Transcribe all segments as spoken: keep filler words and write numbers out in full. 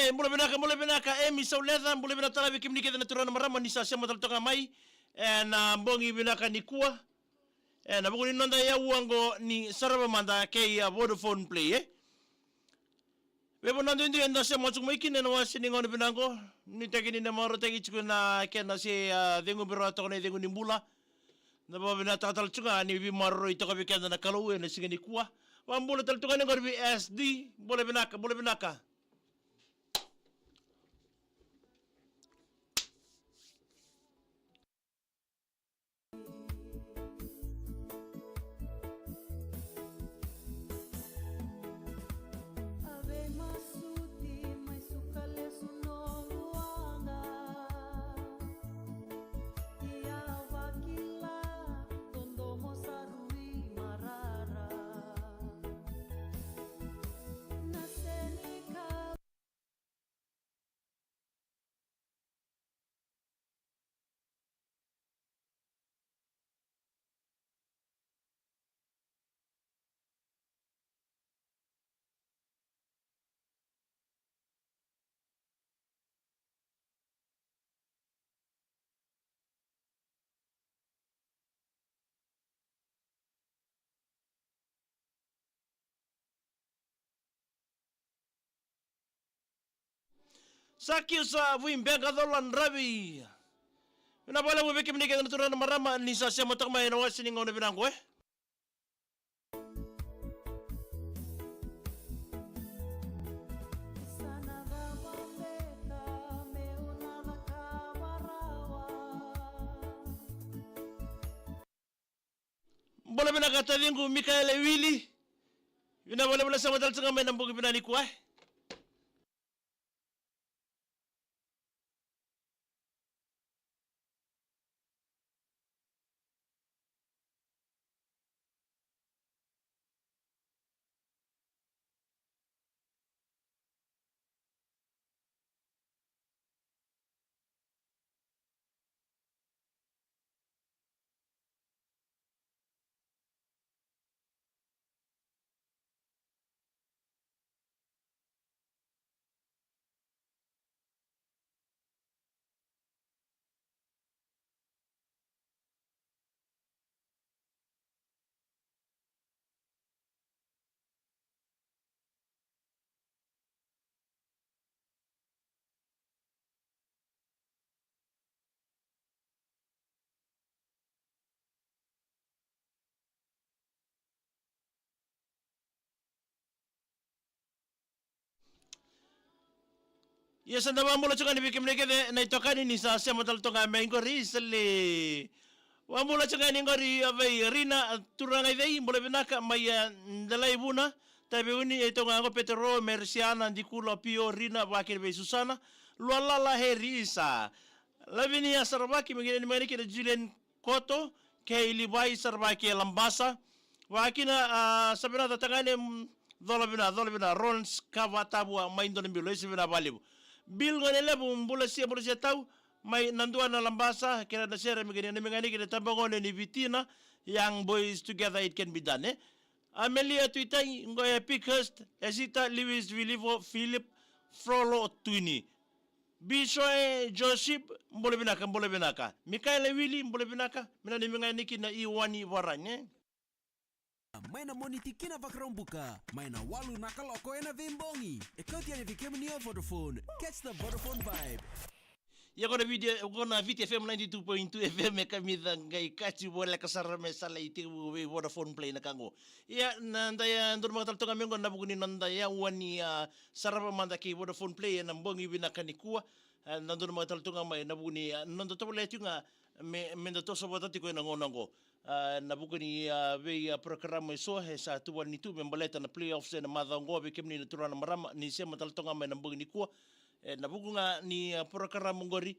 E, bula vinaka, bula vinaka, Emi Sauleca, bula vinaka tale vei kemuni kece na turaga na marama ni sa sema tale toka mai. E, na bogi vinaka nikua. E, na vuku ni noda yaua oqo ni sarava mada kei a Vodafone Play, e. Veivanua duidui eda sema tiko mai kina ena wase ni gauna vinaka oqo. Nuitaki ni na marautaki tiko na kena se, a, cegu biro toka na icegu ni bula. Na vakavinakataka tale tiko ga ni veimaroroi toka vei keda na Kalou ena siga nikua. Vabula tale tiko ga ni qori vei S D, bula vinaka, bula vinaka. Sa kiu sa vui beka cola dravi. Vinaka vakalevu vei kemuni kece na turaga na marama ni sa sema toka mai ena wase ni gauna vinaka oqo, e. Bula vinaka taciqu Mikaele Wili. Vinaka vakalevu na sema tale tiko ga mai na bogi vinaka nikua, e. Ia sa da vakabula tiko ga ni vei kemuni kece na itokani ni sa sema tale toka mai qori sa le. Vakabula tiko ga ni qori a vei Rina Turaga i Cei, bula vinaka mai a Delaivuna. Taveuni e toka ga qo Petero, Merisiana, Dikula, Pio, Rina, vakakina vei Susana. Lualala Herisa. Lavinia Saravaki, mai kina ni mai kina Julian Koto, kei Livai Saravaki e Labasa. Vakakina a Savinata tagane, mm, cola vina, cola vina, Rons Kava Tavua mai Donabilo, e Savina Valevu. Bill Gone Levu, bula sia, bula sia tau, mai na dua na Labasa, kei na sere, mai kina, mai kina, kina tabagone ni Vitina, Young Boys Together It Can Be Done, e. Amelia Tuitai, Goya Pickhurst, Esita Lewis Vilivo, Philip Frolo Twini. Bisoe Josip, bula vinaka, bula vinaka. Mikaela Wili, bula vinaka. Mina ni minga niki na Iwani Varane. Mai na Moniti ki na Vakaraubuka, mai na walu na kaloko ena veibogi. E kauti yani vei kemuni o Vodafone. Catch the Vodafone vibe. Ia ko na Viti, ko na Viti F M ninety-two point two F M e kamica qai kati voleka sara me sa lai tekivu vei Vodafone Play na ka qo. Ia na da ya donu maka tale toka me qo na vuku ni noda ya wani a sarava mada kei Vodafone Play ena bogi vinaka nikua. E, na donu maka tale toka mai na vuku ni a noda tovolea tiko ga me, me da toso vata tiko ena gauna qo. A, na vuku ni a vei a porokaramu e so e sa tuvani tu me baleta na playoffs ena macawa qo vei kemuni na turaga na marama ni sema tale toka mai na bogi nikua. E, na vuku ga ni a porokaramu qori,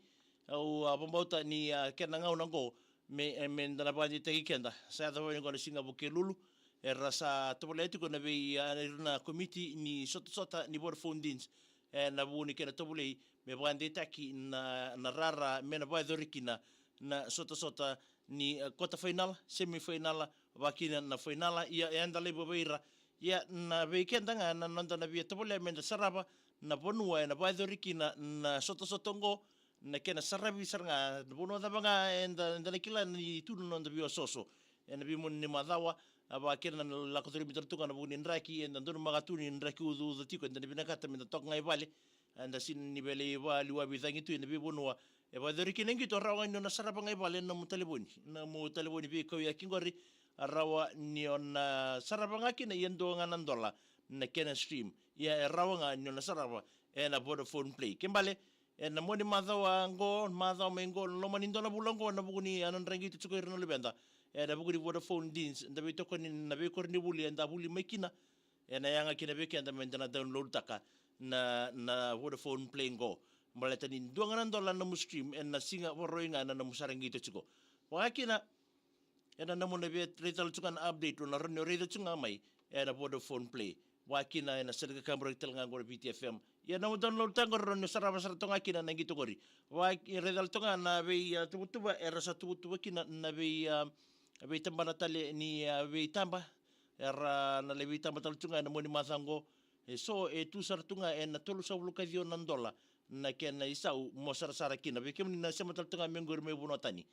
au a vabauta ni a kena gauna qo me, e, me da na vakadeitaki keda. Sa yaco vei qo na siga Vukelulu, era sa tovolea tiko na vei a na komiti ni sotasota ni Vodafone Deans. E, na vuku ni kena tovolei me vakadeitaki na, na rara me na vakayacori kina na sotasota ni, e, kota fainala, semi fainala, vakakina na fainala, ia, e, eda laiva vei ira. Ia na vei keda ga na noda na via tovolea me da sarava na vanua ena vakayacori kina na sotasota oqo, na kena saravi sara ga, na vanua cava ga eda, eda na kila ni tu na noda veiosooso. Ena veimoni ni macawa, a vakakina na lako curumi tale tu ga na vuku ni draki, eda donumaka tu ni draki ucauca tiko, eda na vinakata meda toka ga i vale, eda sega ni via lai vakaliwavi cagi tu ena veivanua e vakayacori kina qito. Rawa ga ni o na sarava ga i vale ena nomu talevoni, na nomu talevoni veikauyaki qori, a rawa ni o na sarava ga kina, ia dua ga na dola na kena stream. Ia e rawa ga ni o na sarava ena Vodafone Play. Ke bale, ena mua ni macawa qo, macawa mai qo, loma ni dua na vula qo, ena vuku ni a nodra qito tiko ira na luveda ena vuku ni Vodafone Deans, da veitokoni na veikoronivuli eda vuli mai kina, ena yaga kina vei keda meda na download taka na, na Vodafone Play qo. Baleta ni dua ga na dola na nomu stream ena siga Vakarauwai ga na nomu sara qito tiko. Vakakina ena nomu na via raica tale tu ga na update, o na rawa ni o raica tu ga mai ena Vodafone Play. Vakakina ena sere ka kaburaki tale ga qo na V T F M. Ia na nomu download taka qori, rawa ni o sarava sara toka ga kina na qito qori. Vaka, raica tale toka ga na vei, a, tuvatuva era sa tuvatuva kina na vei, a, veitabana tale ni, a, veitaba. Era na lai veitaba tale tu ga ena mua ni macawa qo. E so e tu sara tu ga ena tolusagavulu ka ciwa na dola na kena isau mo sarasara kina. Vei kemuni na sema tale tu ga mai qori mai vanua tani,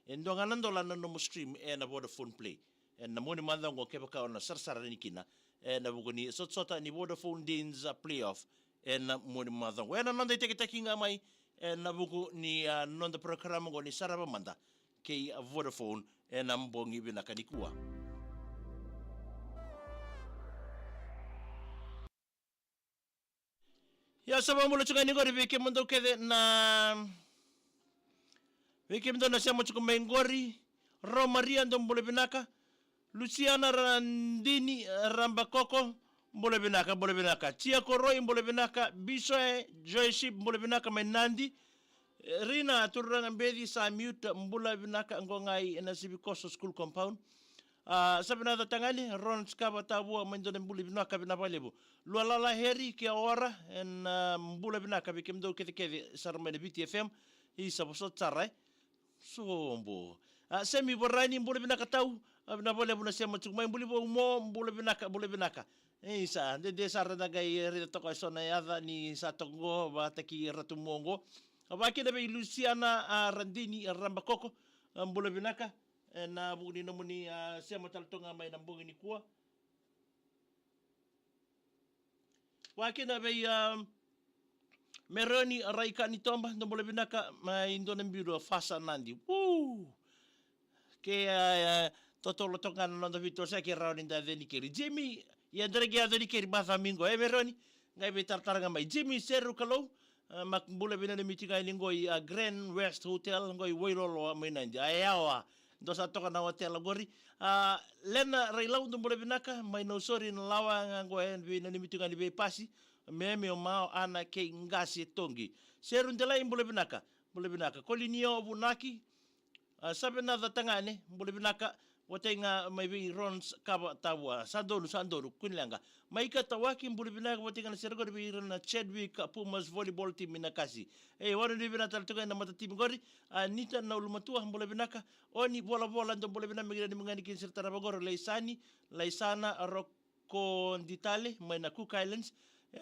e dua ga na dola na nomu stream ena Vodafone Play ena mua ni macawa qo, kevaka o na sarasara ni kina ena vuku ni sotasota ni Vodafone Deans, a, Playoff ena mua ni macawa qo. Ena noda itakitaki ga mai ena vuku ni, a, noda program qo ni Sarava Mada kei, a, Vodafone ena bogi vinaka nikua. Ia, sa vakabula tu ga ni qori vei kemudou kece na, vei kemudou na sema tiko mai qori. Ro Maria, dou bula vinaka. Luciana Radini Rabakoko, bula vinaka, bula vinaka. Tia Koroi, bula vinaka. Bisoe Joyce, bula vinaka mai Nadi. Rina Turaga Beci, sa mute, bula vinaka, qo ga i Nasivikoso School Compound. A, sa vinaka tagane, Ron Skava Tavua, mai dua na bula vinaka, vinaka vakalevu. Lualala Heri, ke ora, ena, a, bula vinaka vei kemudou kecekece sara mai na V T F M. Isa, vosota sara, e. Sobo. A, Semi Varani, bula vinaka tau. A, vinaka vakalevu na sema tiko mai. Buli Vou Mo, bula vinaka, bula vinaka. Isa, dede sara na qai raica toka eso na yaca ni sa toka qo, vakataki Ratu Mo qo. A, vakakina vei Luciana, a, Radini, a, Rabakoko, a, bula vinaka. Ena vuku ni nomuni, a, sema tale toka ga mai na bogi nikua. Vakakina vei, a, Meroni Raikani Toba, dou bula vinaka, mai dua na biru a Fasa Nadi. Woo! Ke, a, a, totolo toka ga na noda veitosoyaki, rawa ni da ceni keri. Jimmy, ia da na qai ceni keri macawa mai qo, e Meroni? Qai veitaratara ga mai. Jimmy Seru Kalou, a, ma bula vinaka, nanumi tiko ga yani qo i, a, Grand West Hotel, qo i Wailoloa mai Nadi. A, yawa, dou sa toka na hotel qori. A, Lena Railau, dou bula vinaka, mai Nausori na lawa ga qo, e veinanumi tiko ga ni veipasi. Meme o Mao, Ana kei Qase Toqi. Seru Delai, bula vinaka, bula vinaka. Kolinio Vunaki, a, sa vinaka tagane, bula vinaka, vata ga mai vei Ron Skava Tavua, sa donu, sa donu, kua ni leqa. Maika Tawaki, bula vinaka, vata ga na sere qori vei ira na Chadwick Pumas volleyball team i Nakasi. E, vakanuinui vinaka tale toka ena matatimi qori. A, Nita Naulumatua, bula vinaka. Oni Volavola, dou bula vinaka, me qai nanumi ga yani kina sere tarava qori, Laisani, Laisana Roko Ditale, mai na Cook Islands.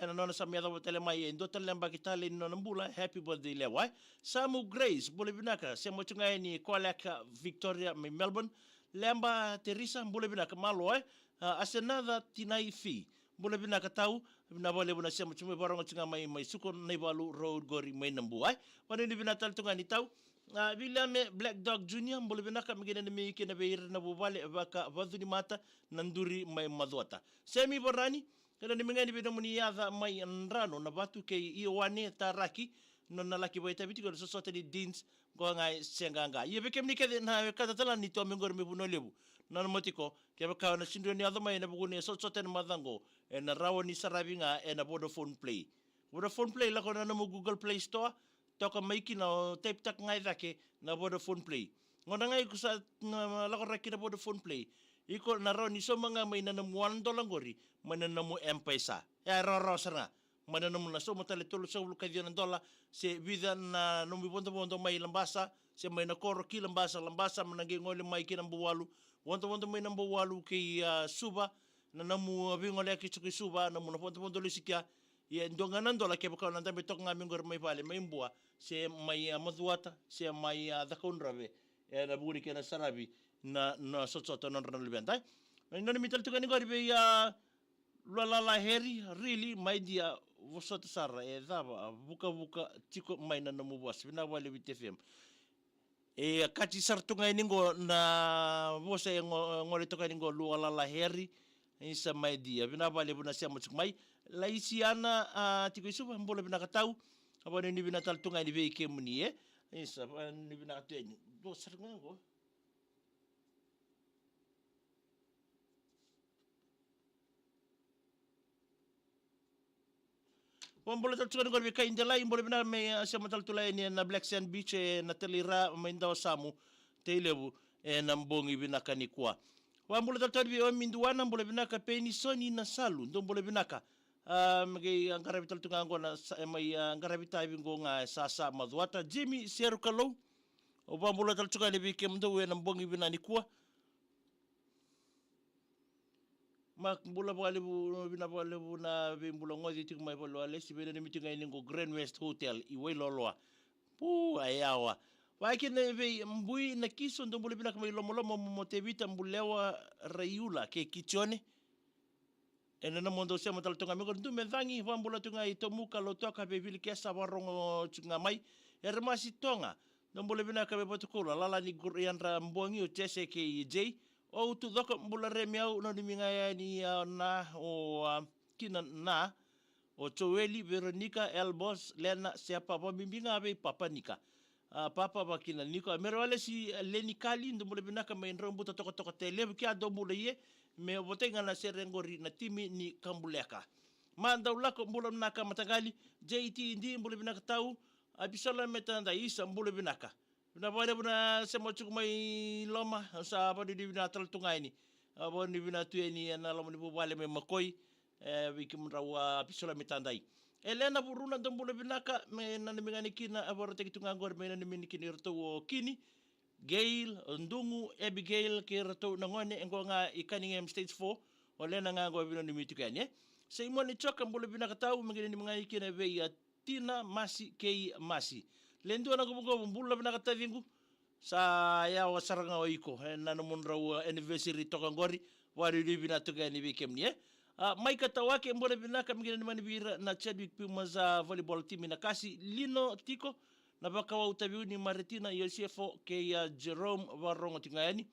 Ena nona sa mai yacova tale mai e dua tale na yabaki tale ni nona bula, happy birthday lewa, e. Samu Grace, bula vinaka, sema tiko ga yani Koleka Victoria mai Melbourne. Leba Teresa, bula vinaka, malo, e. A, Asenaca Tinai Fi, bula vinaka tau, vinaka vakalevu na sema tiko mai, vakarogo tiko ga mai, mai Suko Naivalu Road qori mai Nabua, e. Vakanuinui vinaka tale toka ga ni tau. A, Viliame Black Dog Junior, bula vinaka, me qai nanumi kina vei ira na vuvale, vaka Vacunimata, Naduri mai Macuata. Semi Varani, qai nanumi ga yani vei nomuni yaca mai Drano na Vatu kei Ioane Taraki, nona laki vakaitavi tiko na sotasota ni Deans, qo ga e se qaqa. Ia vei kemuni kece na wekada tale ni tomi qori mai Vanua Levu, nanuma tiko, kevaka o na sega ni yaco mai ena vuku ni sotasota ena macawa qo, ena rawa ni saravi ga ena Vodafone Play. Vodafone Play, lako na nomu Google Play Store, toka mai kina, o type taka ga e cake na Vodafone Play. Gauna ga iko sa na lako rawa kina Vodafone Play, iko na rawa ni sauma ga mai na nomu one dollar qori mai na nomu M-PAiSA. E rawarawa sara ga. Mai na nomu na sauma tale tolusagavulu ka ciwa na dola, se vica na nomu ivodovodo mai Labasa, se mai na koro ki Labasa, Labasa mo na qai gole mai ki Nabouwalu, vodovodo mai Nabouwalu kei, a, Suva, na nomu veigoleyaki tiko i Suva, nomu na vodovodo lesu i kea, Ia e dua ga na dola kevaka o na dabe toka ga mai qori mai vale, mai Bua, se mai a Macuata, se mai a Cakaudrove, ena vuku ni kena saravi na, na sotasota nodra na luveda. E nanumi tale tu ga ni qori vei a Lualala Heri, really, my dear, vosota sara, e cava, vukavuka tiko mai na nomu vosa. Vinaka vakalevu Viti F M. E kati sara tu ga yani qo na vosa e go-, gole toka yani qo Lualala Heri. Isa, my dear, vinaka vakalevu na sema tiko mai. Laisiana, a, tiko i Suva, bula vinaka tau. A, vakanuinui vinaka tale tu ga yani vei kemuni, e. Isa, vakanuinui vinaka tu yani. Dua sara ga qo. Vakabula tale tu ga yani qori vei Kai Delai, bula vinaka mai, a, sema tale tu lai ena Black Sand Beach, ena Taleira, mai Dawasamu, Tailevu, ena bogi vinaka nikua. Vakabula tale tu yani vei Omi Duana, bula vinaka Penisoni Nasalu, dou bula vinaka. A, me qai, a, qaravi tale tu ga qo na sa-, e mai, a, qaravi tavi qo ga e Sasa Macuata, Jimmy Seru Kalou. Au vakabula tale tu ga yani vei kemudou ena bogi vinaka nikua. Ma bula vakalevu, vinaka vakalevu na veibula goci tiko mai Valua Lesi, veinanumi tiko ga yani qo Grand West Hotel i Wailoloa. Pu, a yawa. Vakakina vei Bui Nakiso, dou bula vinaka mai Lomolomo, Momo Tevita, Bulewa, Raiula kei Kitione. Ena nomudou sema tale tu ga mai qori, Dume Cagi, vakabula tu ga i Tomuka, Lautoka, vei Vilikesa, vakarogo tiko ga mai. Eremasi Toga, dou bula vinaka vei Vatukula, Lalani Guru, Yadra Bogi, o Jese kei Jay. O Tucoko, bula re mai au, nanumi ga yani, a, na, o, a, kina na, o Joeli, Veronica, Elbos, Lena, Sepa, vakabibi ga vei Papa Nika. A, Papa vakakina Niko, a, Mere Walesi, a, Leni Kali, dou bula vinaka mai Draubuta, Tokatoka, Tailevu, kea dou bula ie, me votai ga na sere qori na timi ni Kabuleka. Ma dau lako, bula vinaka mataqali, J T D, bula vinaka tau, a, Bisola Metadai, isa, bula vinaka. Vinaka vakalevu na sema tiko mai loma, sa vakanuinui vinaka tale tu ga yani. A, vakanuinui vinaka tu yani ena loma ni vuvale mai Makoi, e, vei kemudrau, a, Bisola Metadai. Elena Vuruna, dou bula vinaka, me nanumi ga yani kina, a, vakarautaki tu ga qori, me nanumi yani kina iratou o Kini, Gail, o Dugu, Abigail, kei iratou na gone, e qo ga i Cunningham Stage four, o Lena ga qo e veinanumi tiko yani, e. Simone Joka, bula vinaka tau, me qai nanumi ga yani kina vei, a, Tina, Masi kei Masi. Le dua na qovoqovo, bula vinaka taciqu. Sa yawa sara ga o iko, e, na nomudrau, e, anniversary toka qori, vakanuinui vinaka toka yani vei kemuni, e. A, Maika Tawake, bula vinaka, me qai nanumi yani vei ira na Chadwick Pumas, a, volleyball team i Nakasi, Lino Tiko, na vakawau taviu ni Maretina, Iosefo kei, a, Jerome, vakarogo tiko ga yani.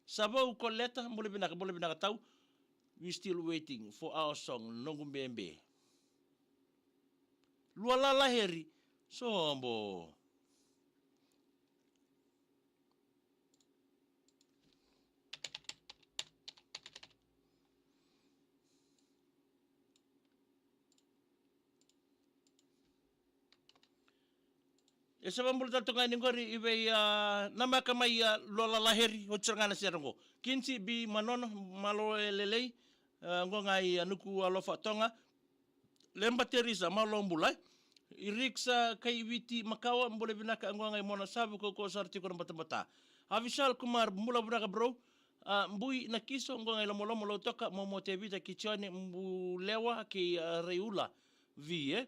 Savau Koleta, bula vinaka, bula vinaka tau. We still waiting for our song, Noqu Bebe. Lualala Heri, sobo. E sa vakabula tale toka ga yani qori i vei, a, namaka mai, a, Lualala Heri, oti sara ga na sere qo. Kinsi B Manono, malo e lelei, a, qo ga i, a, Nukualofa Toga. Leba Teresa, malo bula. Iriksa Kaiviti Makawa, bula vinaka, qo ga i Monasavu, kaukaua sara tiko na batabata. Avishal Kumar, bula vinaka bro. A, Bui Nakiso, qo ga i Lomolomo, Lautoka, Momo Tevita, Kitione, Bulewa kei, a, Raiula. Vi, e.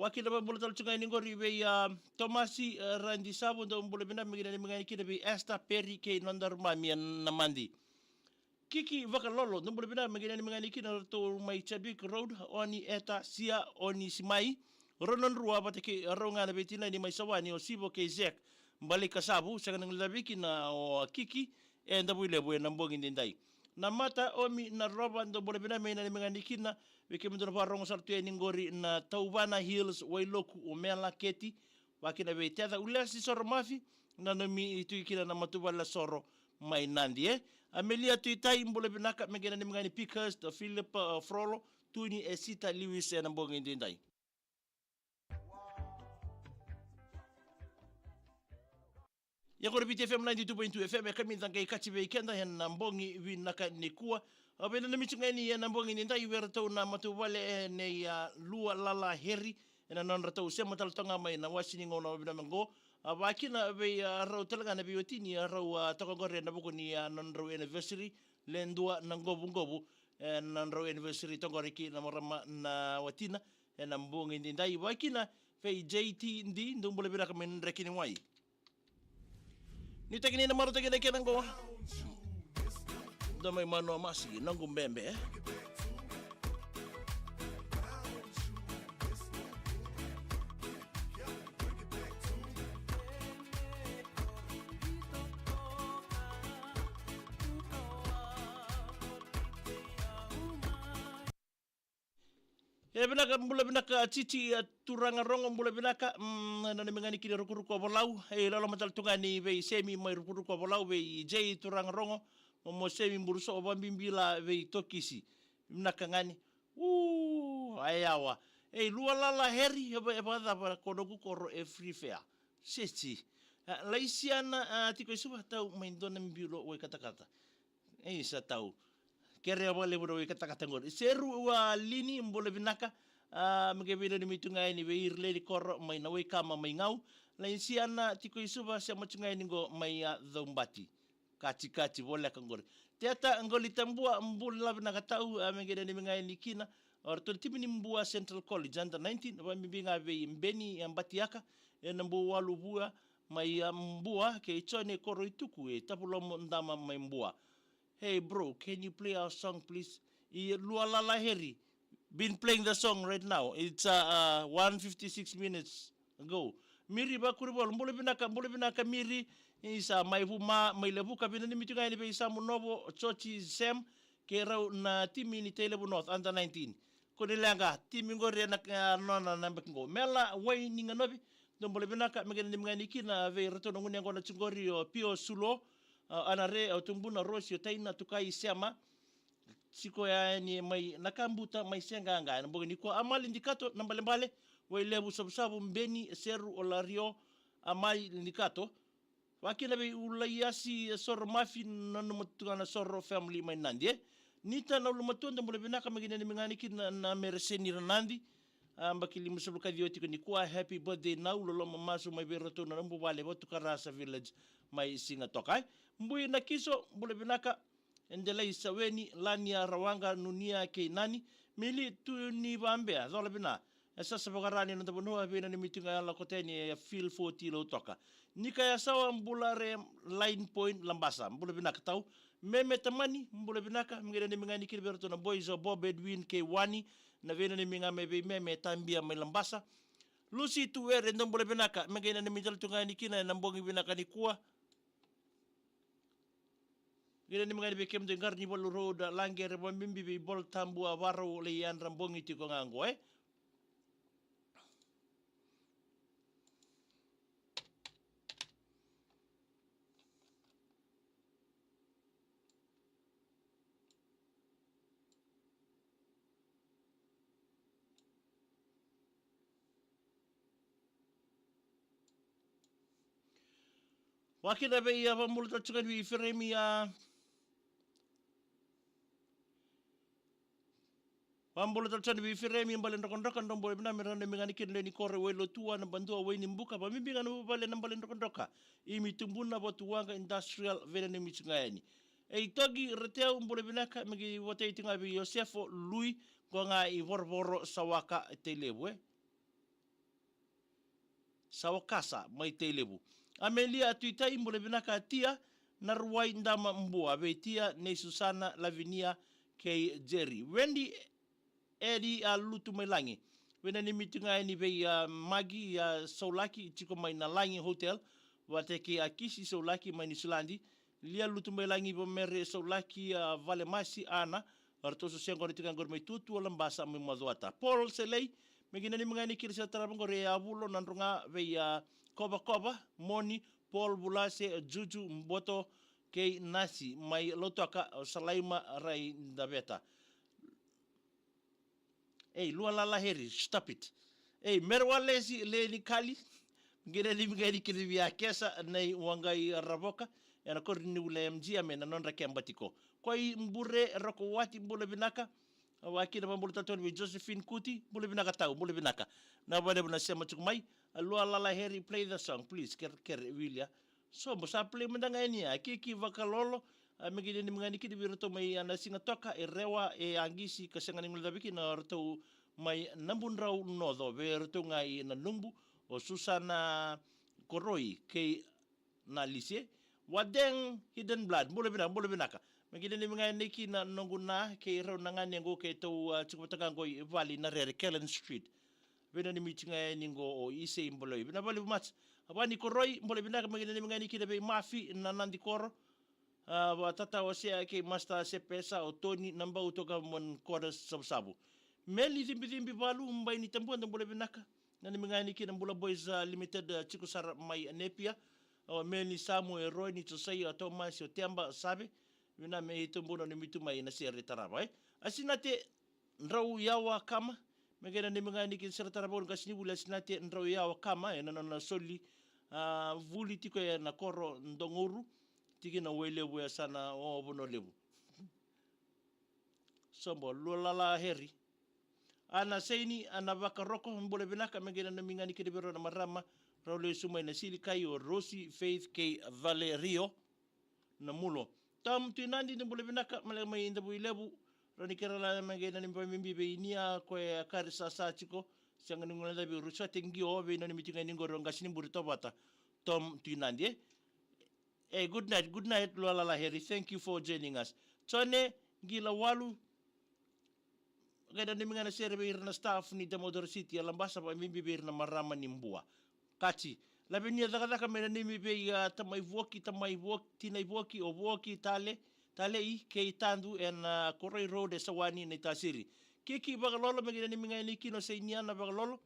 Vakakina vakabula tale tiko ga yani qori vei, a, Tomasi, a, Radi Savo, dou bula vinaka, me qai nanumi ga yani kina vei Esther, Peri kei nodaru mami e Namadi. Kiki Vakalolo, dou bula vinaka, me qai nanumi ga yani kina ratou mai Chadwick Road, Oni Eta, Sia, Oni Simai, Ronald Rua vata kei rau ga na veitinani mai Sawani, o Sivo kei Zek, Balei Kasavu, sega ni guilecavi kina o Kiki, e Davuilevu ena bogi daidai. Namata, Omi, Narova, dou bula vinaka, me nanumi ga yani kina vei kemudou na vakarogo sara tu yani qori na Tauvana Hills, Wailoku, o Mela, Keti, vakakina vei Teca Ulesi Soromafi, nanumi tu kina na matavuvale Soro mai Nadi, e. Amelia Tuitai, bula vinaka, me qai nanumi ga yani Pickers, Philip, a, Frolo, Tuni, Esita, Lewis ena bogi daidai. Ia qori Viti F M ninety-two point two F M, e kamica qai kati vei keda ena bogi vinaka nikua. A, veinanumi tiko ga yani ena bogi nidai vei iratou na matavuvale e nei, a, Lualala Heri, ena nodratou sema tale toka ga mai na wase ni gauna vinaka qo, A vakina vei a rau tale ga na veiwatini a rau a toka qori ena vuku ni a nodrau anniversary, le dua na qovuqovu, e na nodrau anniversary toka qori ki na marama na watina, ena bogi nidai vakina vei J T D, dou bula vinaka mai na dreki ni wai. Ni taki ni na marautaki na kena qo. Dou mai manu a masi, noqu bebe. E vinaka, bula vinaka, Titi, a, Turaga Rogo, bula vinaka. Mm, na nami gani kini rukuruku a volau. E lolo matala tu gani vei Semi mai rukuruku a volau, vei J Turaga Rogo. Mo, mo Semi Buruso, o vabibila vei Tokisi. Vinaka gani. U, a yawa. E lua lala heri, e va, e va, va, ko noqu koro e free fare. Seti. A, Laisiana, a, tiko i Suva, tau mai dua na bilo wai katakata. E isa tau. Kere a vakalevu na wai katakata qori. Seru a Lini, bula vinaka. A, me qai veinanumi tu ga yani vei ira leni koro mai na wai kama mai Gau. Laisiana tiko i Suva, sema tu ga yani qo mai a Caubati. Katikati voleka qori. Teta qoli tabua, bula vinaka tau, a, me qai nanumi ga yani kina. O ratou na timi ni Bua Central College, under nineteen, vakabibi ga vei Beni a Batiaka, ena Bua Walu Vua, mai a Bua, kei Jone Koroituku, e Tavulomo Dama mai Bua. Hey bro, can you play our song please? I lua lala heri. Been playing the song right now. It's uh, uh, one fifty-six minutes ago. Miri Vakurivalo, bula vinaka, bula vinaka Miri. Isa mai Vuma, mai Levuka, veinanumi tu ga yani vei Samu Novo, Chochi Sam, kei rau na timi ni Tailevu North, under nineteen. Ko ni leqa, timi qori ena, eh, nona na baki qo. Mela Wai ni Ganovi, dou bula vinaka, me qai nanumi ga yani kina vei ratou na gunu yaqona tu qori o Pio Sulo, a, Anare, o Tubuna, Rosi, o Taina, Tukai, Sema, tiko yani mai Nakabuta, mai Seqaqa, ena bogi nikua, Amali Dikato, Nabalebale, Wailevu, Savusavu, Beni, Seru, o Lario, Amali Dikato, vakina vei Ulaiasi, Soro Mafi, nanuma tu ga na Soro family mai Nadi, e. Nita na ulumatua, dou bula vinaka, me qai nanumi ga yani kina na, na Mereseni ra Nadi, a, baki limasagavulu ka ciwa tiko nikua, happy birthday Nau, loloma masu mai vei ratou na nomu vale, Vatukarasa Village, mai Sigatoka, e. Bui Nakiso, bula vinaka, Edelai Saweni, Lania Rawaqa, Nunia kei Nani, Mili Tunivabea, Colavina, e Sasa Vakarani, Noda Vanua, veinanumi tu ga Yala Koteni, e Fil Foti Lautoka. Nika Yasawa, bula re Line Point, Labasa, bula vinaka tau. Meme Tamani, bula vinaka, me qai nanumi ga yani kina vei ratou na boys o Bob, Edwin kei Wani, na veinanumi ga mai vei Meme Tabia mai Labasa. Lusi Tuwere, dou bula vinaka, me qai nanumi tale tu ga yani kina ena bogi vinaka nikua. Qai nanumi ga yani vei kemudou i Qaranivalu Road, Laqere, vakabibi vei Bol Tabu, a Varau, Lei Yadra, bogi tiko ga qo, e. Vakina vei, a, vabula tale tu ga yani vei Iferemi, a, vabula tale tu ga yani vei Iferemi, Bale Drokadroka, dou bula vinaka, me nanumi ga yani kina na lewe ni koro e Wailotua, na Badua, Wainibuka, vakabibi ga na vuvale na Bale Drokadroka, Imi Tubuna, Vatuwaqa Industrial, veinanumi tu ga yani. E Itogi Reteu, bula vinaka, me qai votai tu ga vei Josefo Lui, qo ga i Vorovoro, Sawaka, Tailevu, e. Sawakasa mai Tailevu. Amelia Tuitai, bula vinaka Tia, Naruwai Dama Bua, vei Tia, nei Susana, Lavinia kei Jerry. Wendy Edi, a, Lutumailagi, veinanumi tu ga yani vei, a, Magi, a, Saulaki, tiko mai na Lagi Hotel, vata kei a Kisi Saulaki mai Niusiladi. Lia Lutumailagi, vei Mere Saulaki, a, Valemasi, Ana, o ratou sa sega ni tiko qori mai Tuatua, Labasa, mai Macuata. Paul Selei, me qai nanumi ga yani kina, sa tarava qori e Avulo, Nadroga, vei, a, Kovakova, Moni, Paul Vulase, Juju, Boto kei Nasi, mai Lautoka, o Salaima Rai Daveta. Ei, lua lala heri, stop it. Ei, Mere Walesi, Leni Kali, qai nanumi ga yani kina vei a Kesa, nei Waqai Ravoka, ena koro ni Vula M G M, ena nodra keba tiko. Koi Bure, Rokowati, bula vinaka. Vakina, vabula tale tu ga yani vei Josephine Kuti, bula vinaka tau, bula vinaka. Na valevu na sema tiko mai. A Lualala Harry, play the song, please. Kere, kere, Wilia. Sobo, sa play mada ga yani, a Kiki Vakalolo, a, me qai nanumi ga yani kina vei iratou mai, a, Nasigatoka, e Rewa, e Agisi, ka sega ni guilecavi kina o ratou mai Nabudrau Noco, vei iratou ga i Nanubu, o Susana Koroi, kei Nalise. Wadeng Hidden Blood, bula vinaka, bula vinaka. Me qai nanumi ga yani kina noqu na, kei rau na ganequ keitou, a, tiko vata ga qo i vale i Narere, Kellen Street. Veinanumi tiko ga yani qo o Ise Boloi. Vinaka vakalevu much. A Vani Koroi, bula vinaka, me qai nanumi ga yani kina vei Mafi, na Nadi Koro. A, va Tata Osea kei Master Sepesa, o Tony, na Bau, toka mon kora Savusavu. Meli Cibicibi Valu, Bai ni Tabua, da bula vinaka. Nanumi ga yani kina Bula Boys, a, Limited, a, tiko sara mai Napier. O Meli, Samu, Eroni, Josaia, o Tomasi, o Teba, Save. Vinaka me itobu nanumi tu mai na sere tarava, e. A Sinate Drauyawa Kama, me qai nanumi ga yani kina sere tarava, o qasenivuli a Sinate Drauyawa Kama, ena nona soli, a, vuli tiko ena koro Dogouru, tikina Wailevu, e yasana o Vanua Levu. Sobo, Lualala Harry. Ana Seini, Ana Vakaroko, bula vinaka, me qai nanumi ga yani kina vei rau na marama, rau lesu mai Nasilikai, o Rosi, Faith kei Valerio. Na Mulo. Tom Tuinadi, da bula vinaka, male mai Davuilevu. Rau ni kere la me qai nanumi vakabibi vei Nia, ko e a kari sasa tiko, sega ni guilecavi, Rusa, thank you, veinanumi tiko ga yani qori o qasenibuli Tovata. Tom Tuinadi, e. Hey, good night, good night, Lualala Harry. Thank you for joining us. Jone Qilawalu, qai nanumi ga na sere vei ira na staff ni Damodaru City, a Labasa, vakabibi vei ira na marama ni Bua. Kati. Lavenia Cakacaka, me nanumi vei, a, tamai Vuoki, tamai Vuoki, tinai Vuoki, o Vuoki, Tale, Talei, kei Tadu, ena, a, Koroi Road, e Sawani, Naitasiri. Kiki Vakalolo, me qai nanumi ga yani kina o Seini Ana Vakalolo.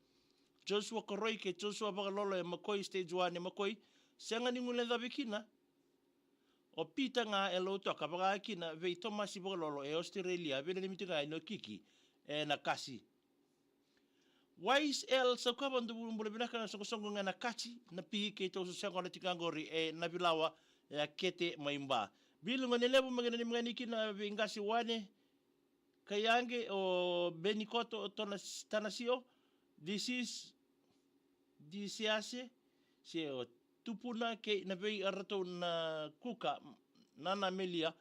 Joshua Koroi kei Joshua Vakalolo e Makoi, stage one e Makoi. Sega ni guilecavi kina o Peter ga e Lautoka, vaka kina vei Tomasi Vakalolo e Australia, veinanumi tiko ga yani o Kiki e Nakasi. Wise L Saukava, da bula vinaka, na soqosoqo ga na Kati, na Pi, keitou sa sega na tiko ga qori e Navilawa, e a Kete mai Ba. Bill Gonelevu, me qai nanumi ga yani kina vei qase Wane, Kaiaqe, o Benikoto, o Tonas-, Tanasio, Disis, Disiase, se o Tupuna kei na vei iratou na kuka, Nana, Melia,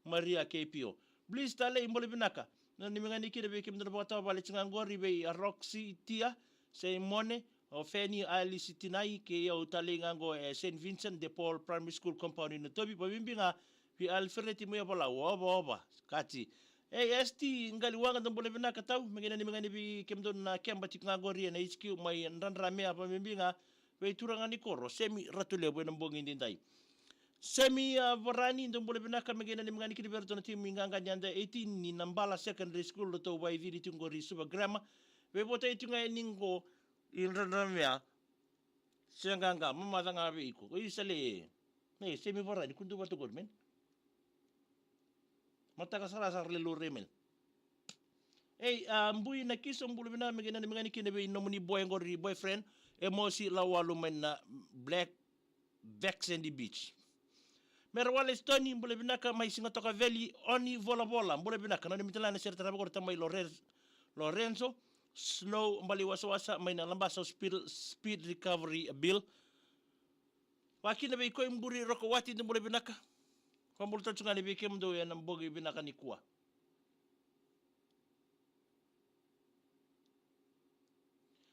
Maria kei Pio. Bliss Talei, bula vinaka. Nanumi ga yani kina vei kemudou na vakatavuvale tiko ga qori vei a Roxy, Tia, Simone, o Fanny, Alice, Tinai, kei au Talei ga qo e Saint Vincent de Paul Primary School compound i Natovi, vakabibi ga vei Alfred Muyavala, Ova Ova, Kati. Ei, S T Qaliwaqa, da bula vinaka tau, me qai nanumi ga yani vei kemudou na keba tiko ga qori ena H Q mai Dradramea, vakabibi ga vei turaga ni koro, Semi Ratulevu, ena bogi edaidai. Semi, a, Varani, da bula vinaka, me qai nanumi ga yani kina vei iratou na timi qaqa ni under eighteen ni Nabala Secondary School, ratou vakaicili tiko qori Suva Grammar. Veivotai tiko ga yani qo i Dradramea. Se qaqa, mamaca ga vei iko. Oi, sa le. Ei, Semi Varani, kua dua vata qori, man. Mataka sarasara le lure, man. Ei, a, Bui Nakiso, bula vinaka, me qai nanumi ga yani kina vei nomuni boy qori, boyfriend, Emosi Lawalu mai na Black Vax Sandy Beach. Mera Wale Stoni, bula vinaka, mai Sigatoka Valley, Oni Volavola, bula vinaka, nanumi tale ga na sere tarava qori tamai Lorenzo, Lorenzo, Snow, bale wasawasa, mai na Labasa Hospital, speed recovery, Bill. Vakakina vei Koiburi Rokowati, da bula vinaka. Vakabula tale tu ga yani vei kemudou ena bogi vinaka nikua.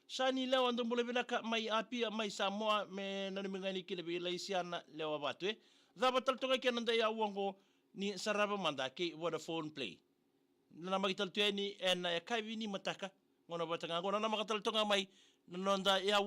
Sani Lewa, da bula vinaka, mai Apia, mai Samoa, me nanumi ga yani kina vei Laisiana Lewa Vatu, e. Cava tale toka kina noda yawa qo ni sarava mada kei Vodafone Play. Namaki tale tu yani ena yakavi ni mataka, gauna vata ga qo, namaka tale toka mai na noda yawa.